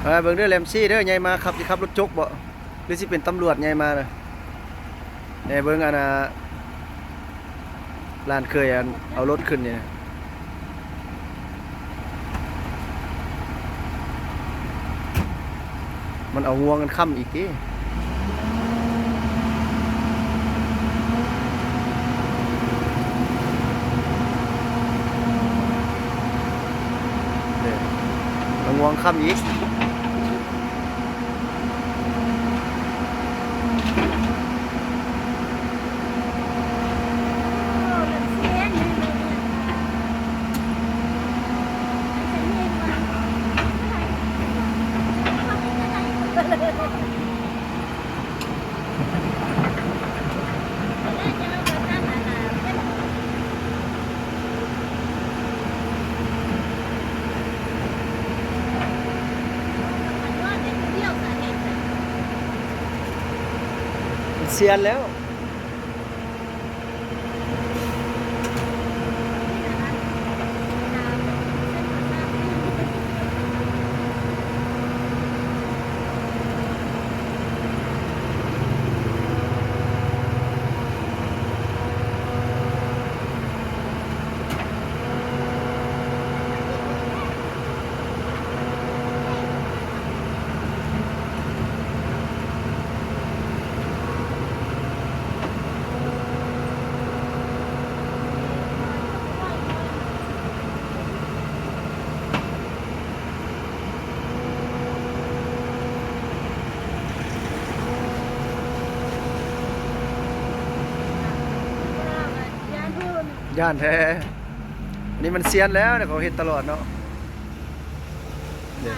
ເບິ່ງເດີ ແລມຊີເດີ ໃຫຍ່ມາຂັບ ຊິຂັບລົດຈົກບໍ່ ຫຼືຊິເປັນຕຳຫຼວດໃຫຍ່ມານະ. ແນ່ເບິ່ງອັນນ່າ ຫຼານເຂີຍອັນເອົາລົດຂຶ້ນນີ້ນະ ມັນເອົາງວງກັນຄ້ຳອີກຕິ. ເດ້ ລະງວງຄ້ຳອີກ. ມັນຊຽນແລ້ວ. ຢ້ານແທ້ ອັນນີ້ມັນຊຽນແລ້ວ ເຂົາເຮັດຕະຫຼອດເນາະ. ເດ້